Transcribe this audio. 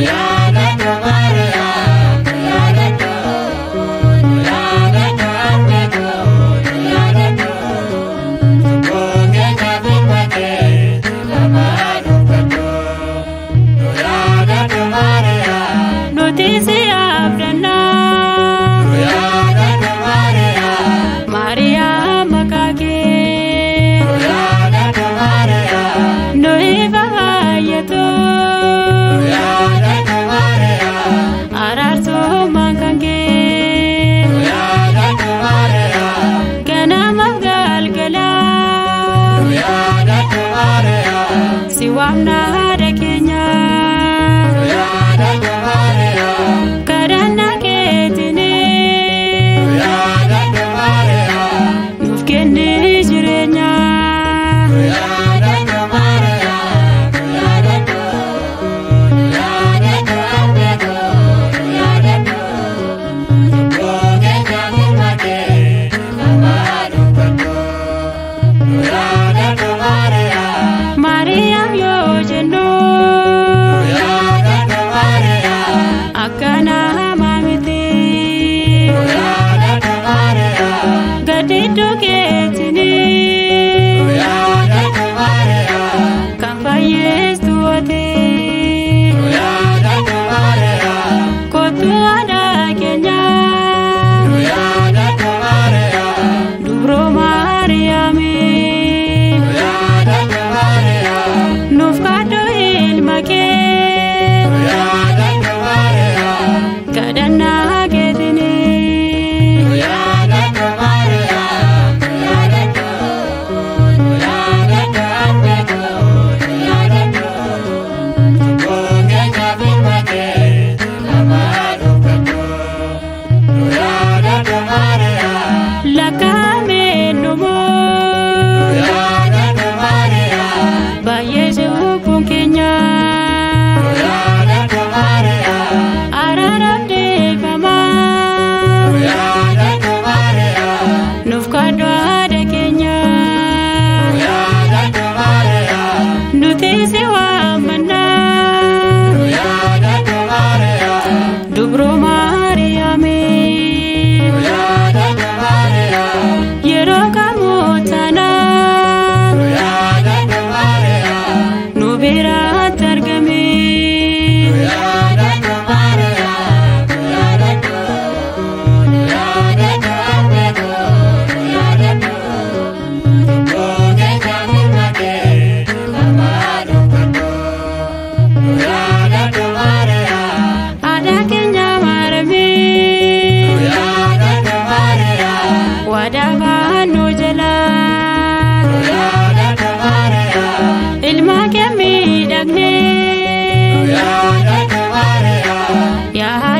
Yaadadhu Maariyaam, nu yaadadhu, nu yaadadhu harmee koo, nu yaadadhu. Cubbuu keenyaaf ilma kee dhiifamaa nuuf kadhu. Nu yaadadhu Maariyaam, Nuti si abdannaa. Nu yaadadhu Maariyaam, Maariyaam maqaa kee. Nu yaadadhu Maariyaam, Nu ifa baay'atu. Nu yaadadhu Maariyaam, Araarsummaan kan kee. Nu yaadadhu Maariyaam, Ganamaaf galgala. Nu yaadadhu Maariyaam, Si waamna haadha keenya. Nu yaadadhu Maariyaam, Kadhannaa keetiin. Nu yaadadhu Maariyaam, Nuuf kenni jireenya. Nu yaadadhu Maariyaam, nu yaadadhu, nu yaadadhu harmee koo, nu yaadadhu. Cubbuu keenyaaf ilma kee dhiifamaa nuuf kadhu. Nu yaadadhu Maariyaam, Maariyaam yoo jennu. Nu yaadadhu Maariyaam, Akka namaa miti. Nu yaadadhu Maariyaam, Gadidduu keetiin. Nu yaadadhu Maariyaam, Kan fayyistu ati. Nu yaadadhu Maariyaam, Kottu haadha keenya. Nu yaadadhu Maariyaam, Dubroo Maariyaami. Nu yaadadhu Maariyaam, Nuuf kadhu ilma kee. Nu yaadadhu Maariyaam, Kadhannaa keetiin. Nu yaadadhu Maariyaam, nu yaadadhu, nu yaadadhu harmee koo, nu yaadadhu. Cubbuu keenyaaf ilma kee dhiifamaa nuuf kadhu. Nu yaadadhu Maariyaam, Lakkaa'amee nu dhumoo. Yaadadhu Maariyaam, Baay'ee cubbuun keenya. Nu yaadadhu Maariyaam, Araaraaf deebifamaa. Nu yaadadhu Maariyaam, Nuuf kadhu haadha keenya. Nu yaadadhu Maariyaam, Nuti si waamannaa. Nu yaadadhu Maariyaam, Dubroo Maariyaami. Nu yaadadhu Maariyaam, Yeroo kamuu taanaan. Nu yaadadhu Maariyaam, Nu biraatti argami. Nu yaadadhu Maariyaam, nu yaadadhu, nu yaadadhu harmee koo, nu yaadadhu. Cubbuu keenyaaf ilma kee dhiifamaa nuuf kadhu. Nu yaadadhu Maariyaam, Haadha keenya Maariyaami. Nu yaadadhu Maariyaam, Waadaa baannuu jalaa. Nu yaadadhu Maariyaam, Ilma kee miidhagnee. Nu yaadadhu Maariyaam, Yaa